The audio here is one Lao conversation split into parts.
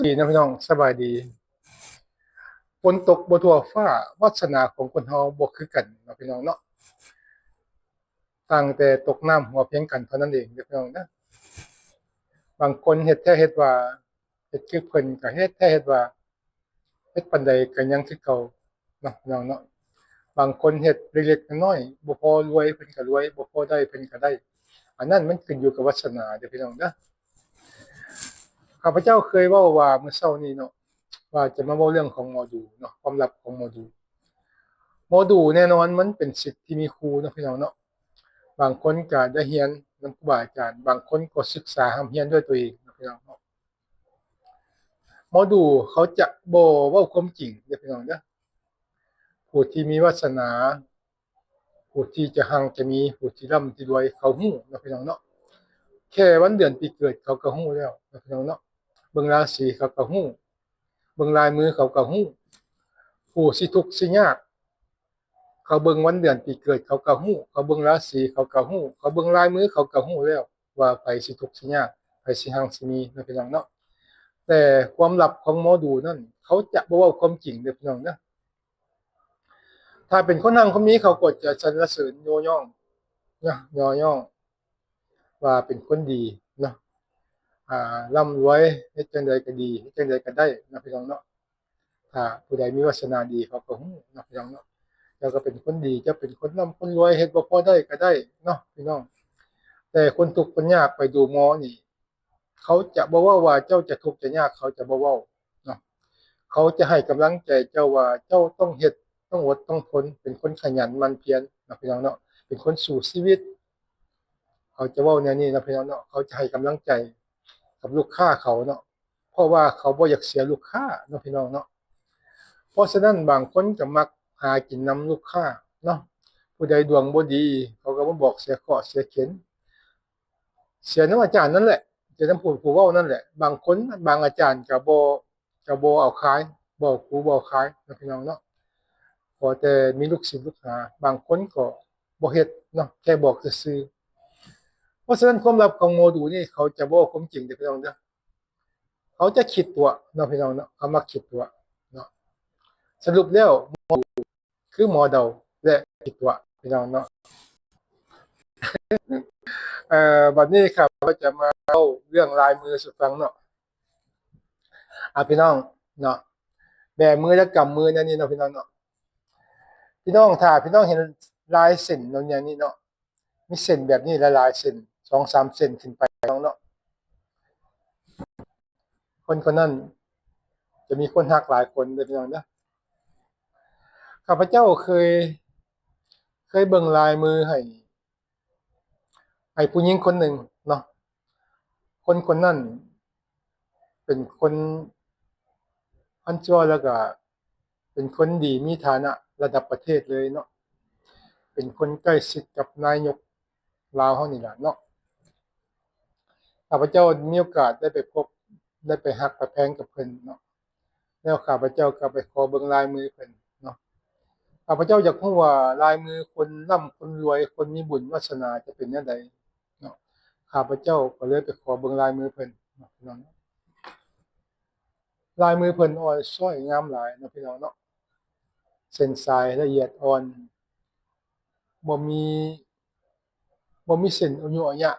ດີເນາະພີ່ນ້ອງ ສະບາຍດີ. ຝົນຕົກບໍ່ທົ່ວຟ້າ ວາສະໜາຂອງຄົນເຮົາບໍ່ຄືກັນເນາະພີ່ນ້ອງເນາະ. ຕ່າງແຕ່ຕົກນ້ຳຫົວພຽງກັນເທົ່ານັ້ນເອງເດີພີ່ນ້ອງເດີ. ບາງຄົນເຮັດແທ້ເຮັດວ່າ ເຮັດຄືເພິ່ນ ກໍເຮັດແທ້ເຮັດວ່າ ເຮັດປານໃດກໍຍັງຄືເກົ່າເນາະພີ່ນ້ອງເນາະ. ບາງຄົນເຮັດເລັກໆນ້ອຍໆ ບໍ່ພໍລວຍເພິ່ນກໍລວຍ ບໍ່ພໍໄດ້ເພິ່ນກໍໄດ້. ອັນນັ້ນມັນຂຶ້ນຢູ່ກັບວາສະໜາເດີພີ່ນ້ອງເດີ. ຂ້າພະເຈົ້າເຄີຍເວົ້າວ່າມື້ເຊົ້ານີ້ເນາະ ວ່າຈະມາເວົ້າເລື່ອງຂອງໝໍດູເນາະ ຄວາມລັບຂອງໝໍດູ. ໝໍດູແນ່ນອນມັນເປັນສິດທີ່ມີຄູ່ເນາະພີ່ນ້ອງເນາະ. ບາງຄົນກໍໄດ້ຮຽນນຳຄູບາອາຈານ ບາງຄົນກໍສຶກສາຮ່ຳຮຽນດ້ວຍຕົວເອງເນາະພີ່ນ້ອງເນາະ. ໝໍດູເຂົາຈະບໍ່ເວົ້າຄວາມຈິງເດີພີ່ນ້ອງເດີ. ຜູ້ທີ່ມີວາສະໜາ ຜູ້ທີ່ຈະຮັ່ງຈະມີ ຜູ້ທີ່ລ່ຳທີ່ລວຍ ເຂົາຮູ້ເນາະພີ່ນ້ອງເນາະ. ແຄ່ວັນເດືອນປີເກີດເຂົາກໍຮູ້ແລ້ວເນາະພີ່ນ້ອງເນາະ. ເບິ່ງລາສີເຂົາກໍຮູ້ ເບິ່ງລາຍມືເຂົາກໍຮູ້. ຜູ້ຊິທຸກຊິຍາກ ເຂົາເບິ່ງວັນເດືອນປີເກີດເຂົາກໍຮູ້ ເຂົາເບິ່ງລາສີເຂົາກໍຮູ້ ເຂົາເບິ່ງລາຍມືເຂົາກໍຮູ້ແລ້ວ ວ່າໃຜຊິທຸກຊິຍາກ ໃຜຊິຮັ່ງຊິມີເນາະພີ່ນ້ອງເນາະ. ແຕ່ຄວາມລັບຂອງໝໍດູນັ້ນ ເຂົາຈະບໍ່ເວົ້າຄວາມຈິງເດີພີ່ນ້ອງເດີ. ຖ້າເປັນຄົນຮັ່ງຄົນມີ ເຂົາກໍຈະສັນລະເສີນຍົກຍ້ອງເນາະ ຍົກຍ້ອງວ່າເປັນຄົນດີເນາະ ອ່າ ລ່ຳລວຍ ເຮັດຈັ່ງໃດກໍດີ ເຮັດຈັ່ງໃດກໍໄດ້ເນາະພີ່ນ້ອງເນາະ. ຖ້າຜູ້ໃດມີວາສະໜາດີເຂົາກໍຮູ້ເນາະພີ່ນ້ອງເນາະ. ເຈົ້າກໍເປັນຄົນດີ ເຈົ້າເປັນຄົນລ່ຳຄົນລວຍ ເຮັດບໍ່ພໍໄດ້ກໍໄດ້ເນາະພີ່ນ້ອງ. ແຕ່ຄົນທຸກຄົນຍາກໄປດູໝໍນີ້ ເຂົາຈະບໍ່ເວົ້າວ່າເຈົ້າຈະທຸກຈະຍາກ ເຂົາຈະບໍ່ເວົ້າເນາະ. ເຂົາຈະໃຫ້ກຳລັງໃຈເຈົ້າວ່າເຈົ້າຕ້ອງເຮັດ ຕ້ອງອົດຕ້ອງທົນ ເປັນຄົນຂະຫຍັນໝັ່ນພຽນເນາະພີ່ນ້ອງເນາະ ເປັນຄົນສູ້ຊີວິດ. ເຂົາຈະເວົ້າແນວນີ້ເນາະພີ່ນ້ອງເນາະ. ເຂົາຈະໃຫ້ກຳລັງໃຈກັບລູກຄ້າເຂົາເນາະ ເພາະວ່າເຂົາບໍ່ຢາກເສຍລູກຄ້າເນາະພີ່ນ້ອງເນາະ. ເພາະສະນັ້ນບາງຄົນກໍມັກຫາກິນນຳລູກຄ້າເນາະ. ຜູ້ໃດດວງບໍ່ດີ ເຂົາກໍມາບອກເສຍເຄາະເສຍເຂັນ ເສຍນຳອາຈານນັ້ນແຫຼະ ເສຍນຳຜູ້ ຜູ້ເວົ້ານັ້ນແຫຼະ. ບາງຄົນ ບາງອາຈານກໍບໍ່ ກໍບໍ່ເອົາຂາຍ ບໍ່ເອົາຄູ ບໍ່ເອົາຂາຍເນາະພີ່ນ້ອງເນາະ. ຂໍແຕ່ມີລູກສິດລູກຫາ ບາງຄົນກໍບໍ່ເຮັດເນາະ ແຄ່ບອກຊື່ໆ. ເພາະສະນັ້ນຄວາມລັບຂອງໝໍດູນີ້ ເຂົາຈະບໍ່ເວົ້າຄວາມຈິງເດີພີ່ນ້ອງເດີ. ເຂົາຈະຂີ້ຕົວະເນາະພີ່ນ້ອງເນາະ ເຂົາມັກຂີ້ຕົວະເນາະ. ສະຫຼຸບແລ້ວໝໍດູຄືໝໍເດົາ ແລະ ຂີ້ຕົວະພີ່ນ້ອງເນາະ. ເອີ ບັດນີ້ຂ້າພະເຈົ້າຈະມາເລົ່າເລື່ອງລາຍມືສູ່ຟັງເນາະ ອ່າ ພີ່ນ້ອງເນາະ. ແບມື ແລະ ກຳມືແນວນີ້ເນາະພີ່ນ້ອງເນາະ. ພີ່ນ້ອງ ຖ້າພີ່ນ້ອງເຫັນລາຍເສັ້ນແນວນີ້ເນາະ ມີເສັ້ນແບບນີ້ຫຼາຍໆເສັ້ນ ສອງສາມເສັ້ນຂຶ້ນໄປເນາະ ຄົນຄົນນັ້ນຈະມີຄົນຮັກຫຼາຍຄົນເດີພີ່ນ້ອງເດີ. ຂ້າພະເຈົ້າເຄີຍ ເຄີຍເບິ່ງລາຍມືໃຫ້ ໃຫ້ຜູ້ຍິງຄົນໜຶ່ງເນາະ. ຄົນຄົນນັ້ນເປັນຄົນ ອັນຊິເວົ້າແລ້ວກະ ເປັນຄົນດີມີຖານະລະດັບປະເທດເລີຍເນາະ ເປັນຄົນໃກ້ຊິດກັບນາຍົກລາວເຮົານີ້ລະເນາະ. ຂ້າພະເຈົ້າມີໂອກາດໄດ້ໄປພົບ ໄດ້ໄປຮັກໄປແພງກັບເພິ່ນເນາະ ແລ້ວຂ້າພະເຈົ້າກໍໄປຂໍເບິ່ງລາຍມືເພິ່ນເນາະ. ຂ້າພະເຈົ້າຢາກຮູ້ວ່າລາຍມືຄົນລ່ຳຄົນລວຍ ຄົນມີບຸນວາສະໜາຈະເປັນແນວໃດເນາະ. ຂ້າພະເຈົ້າກໍເລີຍໄປຂໍເບິ່ງລາຍມືເພິ່ນເນາະ ພີ່ນ້ອງເນາະ. ລາຍມືເພິ່ນອ່ອນຊ້ອຍງາມຫຼາຍເນາະ ພີ່ນ້ອງເນາະ. ເສັ້ນສາຍລະອຽດອ່ອນ ບໍ່ມີ ບໍ່ມີເສັ້ນອະຍຸອະຍະ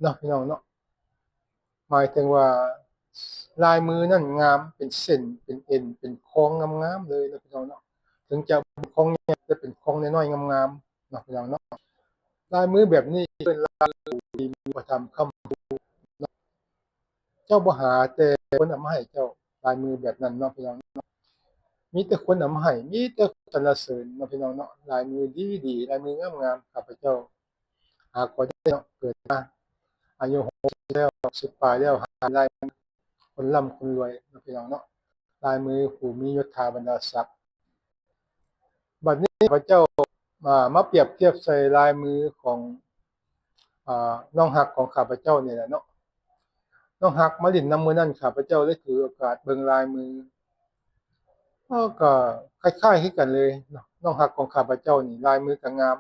ເນາະ ພີ່ນ້ອງເນາະ. ໝາຍເຖິງວ່າລາຍມືນັ້ນງາມ ເປັນເສັ້ນ ເປັນເອັນ ເປັນຄອງງາມໆເລີຍເນາະ ພີ່ນ້ອງເນາະ. ເຖິງຈະເປັນຄອງໃຫຍ່ ແຕ່ເປັນຄອງນ້ອຍໆງາມໆເນາະ ພີ່ນ້ອງເນາະ. ລາຍມືແບບນີ້ເອີ້ນລາຍມືທີ່ມີພະທຳຄ້ຳ ເຈົ້າບໍ່ຫາແຕ່ຄົນເອົາມາໃຫ້ເຈົ້າ ລາຍມືແບບນັ້ນເນາະ ພີ່ນ້ອງເນາະ. ມີແຕ່ຄົນເອົາມາໃຫ້ ມີແຕ່ຄົນສັນລະເສີນເນາະ ພີ່ນ້ອງເນາະ. ລາຍມືດີໆ ລາຍມືງາມໆ ຂ້າພະເຈົ້າຫາກໍໄດ້ເນາະ ເກີດມາອາຍຸຫົກສິບແລ້ວ ຫົກສິບປາຍແລ້ວ ຫາລາຍມືຄົນລ່ຳຄົນລວຍເນາະ ພີ່ນ້ອງເນາະ. ລາຍມືຜູ້ມີຍົດຖາບັນດາສັກ. ບັດນີ້ຂ້າພະເຈົ້າ ອ່າ ມາປຽບທຽບໃສ່ລາຍມືຂອງ ອ່າ ນ້ອງຮັກຂອງຂ້າພະເຈົ້ານີ້ແຫຼະເນາະ. ນ້ອງຮັກມາຫຼິ້ນນຳມື້ນັ້ນ ຂ້າພະເຈົ້າໄດ້ຖືໂອກາດເບິ່ງລາຍມື ເອີ ກໍຄ້າຍໆຄືກັນເລີຍເນາະ. ນ້ອງຮັກຂອງຂ້າພະເຈົ້ານີ້ລາຍມືກໍງາມ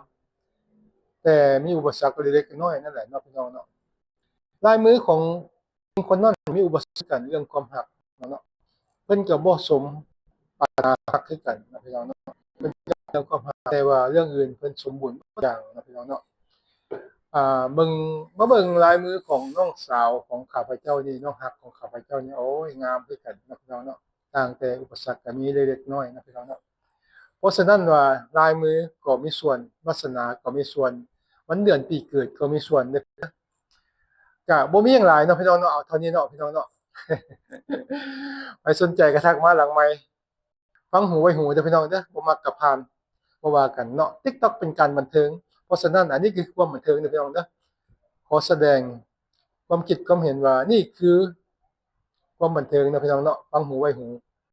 ແຕ່ມີອຸປະສັກເລັກໆນ້ອຍໆນັ້ນແຫຼະເນາະ ພີ່ນ້ອງເນາະ. ລາຍມືຂອງຄົນນັ້ນມີອຸປະສັກກັນເລື່ອງຄວາມຮັກ ເນາະ ເພິ່ນກໍບໍ່ສົມປາດຖະໜາຮັກຄືກັນເນາະ ພີ່ນ້ອງເນາະ. ເພິ່ນເລື່ອງຄວາມຮັກ ແຕ່ວ່າເລື່ອງອື່ນເພິ່ນສົມບູນທຸກຢ່າງເນາະ ພີ່ນ້ອງເນາະ. ອ່າ ເບິ່ງ ມາເບິ່ງລາຍມືຂອງນ້ອງສາວຂອງຂ້າພະເຈົ້ານີ້ ນ້ອງຮັກຂອງຂ້າພະເຈົ້ານີ້ ໂອ້ຍ ງາມຄືກັນເນາະ ພີ່ນ້ອງເນາະ. ຕ່າງແຕ່ອຸປະສັກກໍມີເລັກໆນ້ອຍໆເນາະ ພີ່ນ້ອງເນາະ. ເພາະສະນັ້ນວ່າ ລາຍມືກໍມີສ່ວນ, ວາສະໜາກໍມີສ່ວນ, ວັນເດືອນປີເກີດກໍມີສ່ວນເດ້. ກະບໍ່ມີຫຍັງຫຼາຍເນາະ ພີ່ນ້ອງເນາະ, ເອົາເທົ່ານີ້ເນາະ ພີ່ນ້ອງເນາະ. ໃຜສົນໃຈກໍທັກມາຫຼັງໄມ ຟັງຫູໄວ້ຫູເດີພີ່ນ້ອງເດີ, ບໍ່ມັກກໍຜ່ານ ບໍ່ວ່າກັນເນາະ. ຕິກຕັອກເປັນການບັນເທີງ, ເພາະສະນັ້ນ ອັນນີ້ຄືຄວາມບັນເທີງເດີພີ່ນ້ອງເດີ. ຂໍສະແດງຄວາມຄິດຄວາມເຫັນວ່າ ນີ້ຄືຄວາມບັນເທີງເນາະ ພີ່ນ້ອງເນາະ, ຟັງຫູໄວ້ຫູ.